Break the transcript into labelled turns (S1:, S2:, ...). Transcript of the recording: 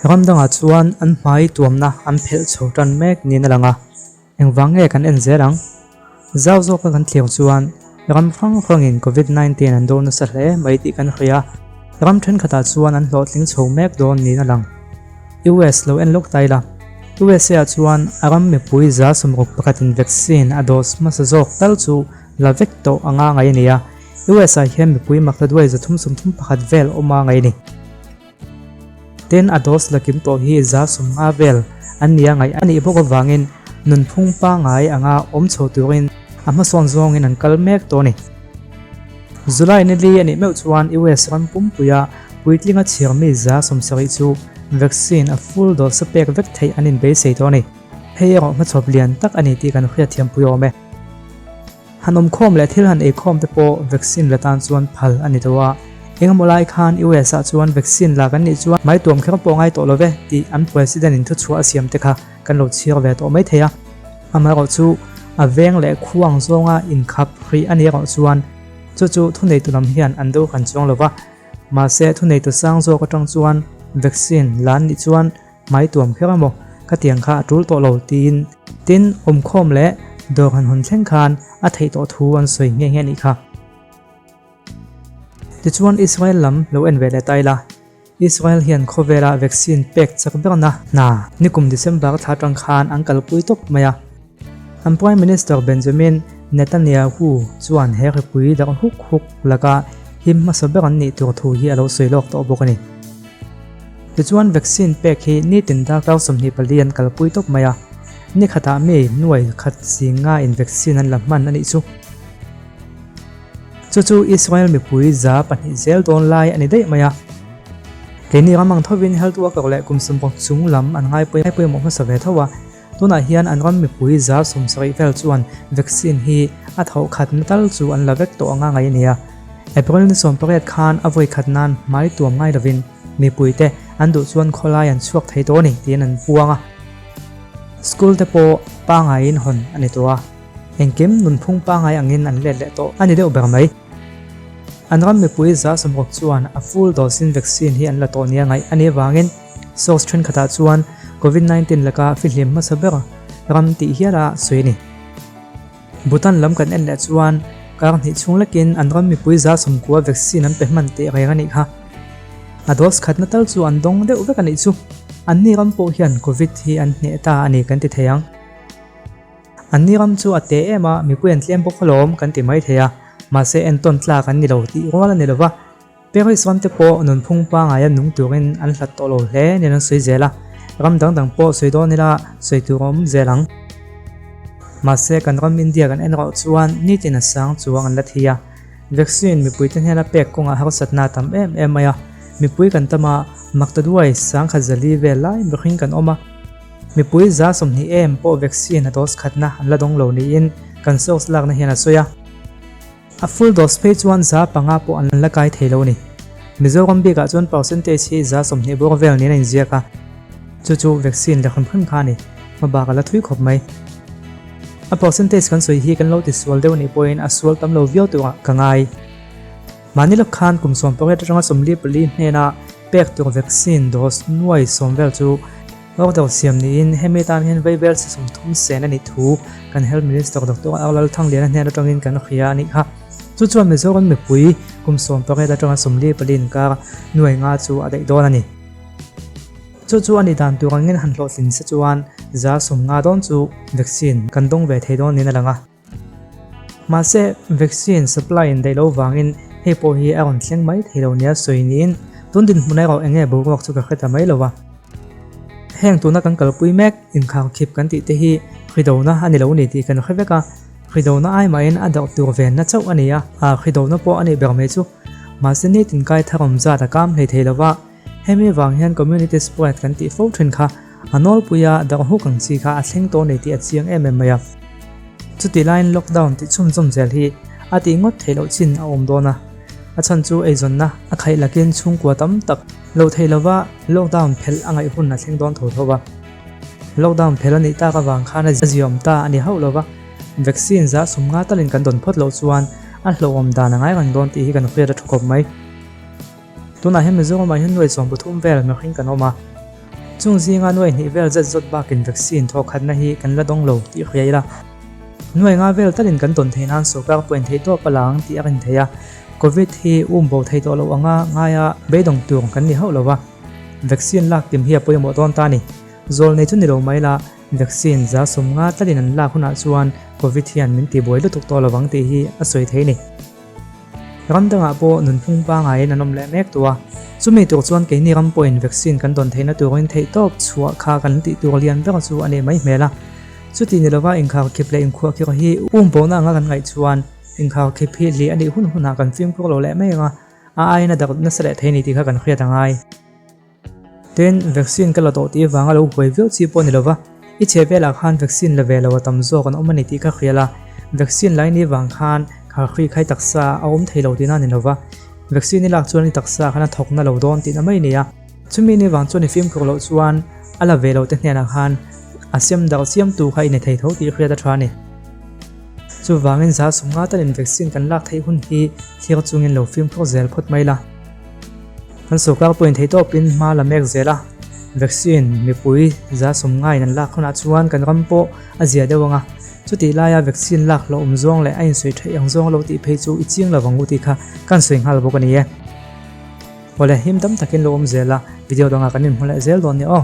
S1: Ram dangah chuan an hmai tuamna an phelh chho tan mek niin a lang a, engvang nge kan en zel ang? Zau zawka kan thlir chuan ram hrang hrangin Covid 19 an do nasa hle mai tih kan hria a, ram thenkhatah chuan an hlawhtling chho mek dawn niin a lang. US lo en lawk ta ila, USA ah chuan a ram mipui 61% in vaccine a dose hmasa zawk tal chu la vek tawh anga ngaih a ni a, US ah hian mipui maktaduai 331 vel awm a ngaih a ni. Tin, a dose la kim tawh hi 50% vel an nia ngaih a nih bawk avangin nunphung pangngai anga awm chho turin a hmasawn zawngin an kal mek tawh a ni. July ni li a nih meuh chuan US ram pumpuia puitlinga chhiar mi 70% chu vaccine a full dose a pek vek theih an inbeisei tawh a ni. Hei erawh hmachhawp lian tak a ni tih kan hriatthiampui awm e. Han awmkhawm leh thil han eikhawm te pawh vaccine la tan chuan phal a ni lo a, engemaw lai khan US ah chuan vaccine la kan nih chuan hmai tuam kher pawh ngai tawh lo ve tih an president in thuchhuah a siam te kha kan lo chhiar ve tawh mai thei a. Amaherawh chu a veng leh khuang zawnga inkhap hrih a ni erawh chuan chu chu thuneitu lam hian an do kan chuang lo va, mahse thuneitu sang zawk atang chuan vaccine la an nih chuan Hmai tuam kher emaw ka tiang kha a tul tawh lo tiin tin awmkhawm leh dawr han hawn thleng khan a theih tawh thu an sawi nghe nghe anih kha. Tichuan Israel lam lo en ve leh ta ila, Israel hian khawvela vaccine pek chak berna hna nikum December thla atang khan an kalpui tawp mai a. An Prime Minister Benjamin Netanyahu chuan he ripui darh huk huk laka him hmasa ber an nih tur thu hi a lo sawi lawk tawh bawk a ni. Tichuan vaccine pek hi nitin darkar 24 an kalpui tawp mai a, ni khatah mi nuai khat zinga in vaccine an la hman a nih chu. Chu chu Israel mipui 200 zel dawn lai a ni daih mai a. Keini ram ang thovin health worker leh kum 60 chung lam an ngaipawimawh hmasa ve tho a, tunah hian an ram mipui 70% vel chuan vaccine hi a thawh khatna tal chu an la vek tawh anga ngaih a ni a. April ni 18 khan a vawi khat nan hmai tuam ngai lovin mipuite an duh chuan khawlai an chhuak thei tawh a ni tiin an puang a. School te pawh pangaiin hawn a ni tawh a, engkim nunphung pangai angin an let leh tawh a ni deuh ber mai. An ram mipui 60% chuan a full dose in vaccine hi an la tawh nia ngaih a nih avangin source thenkhatah chuan Covid 19 laka fihlim hmasa ber ram tih hiala sawi a ni. Bhutan lam kan en leh chuan kar hnih chhung lekin an ram mipui 90% vaccine an pe hman teh reng a nih kha. A dose khatna tal chu an dawng deuh vek a nih chu. Anni ram pawh hian Covid hi an hneh ta a ni kan ti thei ang. Anni ram chu a te em a, mipui an tlem bawk alawm kan ti mai thei a, mahse entawn tlak an ni lo tih rual a ni lo va. Paris ram te pawh nunphung pangaia nung turin an hlat tawh lo hle nen an sawi zel a, ram dang dang pawh sawi dawn ila sawi tur a awm zel ang. Mahse kan ram India kan en erawh chuan nitin a sang chuang an la thi a, vaccine mipuite hnena pek kawngah harsatna a tam em em mai a, mipui kan tam a, maktaduai 1004 vel lai mihring kan awm a, mipui 20 em pawh vaccine a dose khatna an la dawng lo niin kan source lakna hian a sawi a. A full dose phei chuan 5% pawh an la kai thei lo a ni. Mizoram bikah chuan percentage hi 20% bawr vel niin a inziak a, chu chu vaccine la hrim hrim kha a ni. Hmabak a la thui khawp mai. A percentage kan sawi hi kan lo ti sual deuh anih pawhin a sual tam lo viau turah ka ngai. Mahni lawk khan kum 18 atanga 44 hnena pek tur vaccine dose nuai sawm vel chu Order siam niin hemi tan hian Vaibel chi 30 sen a nih thu kan Health Minister Doctor R Lalthangliana hnen atangin kan hria a nih kha. Chu chuan Mizoram mipui kum 18 atanga 44 inkar nuai nga chu a daih dawn a ni. Chu chu a nih dan tur angin han hlawhtlin se chuan 50% dawn chu vaccine kan dawng ve thei dawn niin a lang a. Mahse, vaccine supply in daih lo vangin hei pawh hi a rawn thleng mai thei lo nia sawi niin tun dinhmun erawh eng nge boruak chu ka hre ta mai lo a. Heng tuna kan kalpui mek inkharkhip kan tih te hi hridona a ni lo ni tih kan hre vek a, hridona ai mahin a darh tur venna chauh a ni a, hridona pawh a nih ber mai chu. Mahse nitin kai thar awm zat a kam hlei thei lo va, hemi vang hian community spread kan tih fo thin kha A nawlpuia darh huk ang chi kha a thleng tawh nei tih a chiang em em mai a. Chutih laiin lockdown tih chhunzawm zel hi a tih ngawt theih loh chin a awm dawn a. A chhan chu eizawnna a khaih lakin chhungkua tam tak lo thei lova lockdown phelh a ngaih hun a thleng dawn tho tho va. Lockdown phelh a nih tak avang khan a ziawm ta a ni hauh lova, vaccine 50% talin kan dawn phawt loh chuan a hlauhawm dan a ngai reng dawn tih hi kan hriat a thu khawp mai. Tunah hian Mizoramah hian nuai 13 vel mihring kan awm a. Chung zinga nuai hnih vel zet zawt bakin vaccine thawkhatna hi kan la dawng lo tih hria ila. Nuai nga vel talin kan dawn theih nan sawrkar pawhin theihtawp a la ang tih a rin theih a. Covid hi um bo thei tawh loh anga ngaia beidawng tur kan ni hauh lo va. Vaccine lak kim hi a pawimawh dawn ta a ni. Zawl nei chu ni lo mai la, vaccine 50% talin an lak hunah chuan Covid hian min tibuai lutuk tawh lovang tih hi a sawi thei a ni. Ram dangah pawh nunphung pangaiin an awm leh mek tawh a, chumi tur chuan keini ram pawhin vaccine kan dawn theihna turin theihtawp chhuah kha kan tih tur lian ber chu a nih mai hmel a. Chuti ni lova inkharkhip leh inkhuahkhirh hi um pawhna anga kan ngaih chuan inkharkhip hi lih a nih hun hunah kan fimkhur lo leh mai ang a, a aiin a darh nasa leh thei a ni tih kha kan hriat a ngai. Tin, vaccine ka la tawh tih vanga lo huai viau chi pawh a ni lova, i chhe velah khan vaccine la ve lo a tam zawk an awm a ni tih ka hria la, vaccine lai ni vang khan kharhri khai taksa a awm thei lo tihna a ni lova, vaccine i lak chuan i taksa khan a thawk na lo dawn tihna mai a ni a. Chumi ni vang chuan i fimkhur loh chuan a la ve lo te hnenah khan a sem darh chiamtu kha i ni thei tho tih hriat a tha a ni. Chuvangin 50% talin vaccine kan lak theih hun hi thlir chungin lo fimkhur zel phawt mai la. Kan sawrkar pawhin theihtawpin hma la mek zel a, vaccine mipui 50% in an lak hunah chuan kan ram pawh a zia deuh ang a, chutih laia vaccine lak hlauhawm zawng leh a insawi theih ang zawng lo tih phei chu i ching lovang u tih kha kan sawi nghal bawk a ni e. Awle, him tam takin lo awm zel a, video dangah kan inhmu leh zel dawn nia aw.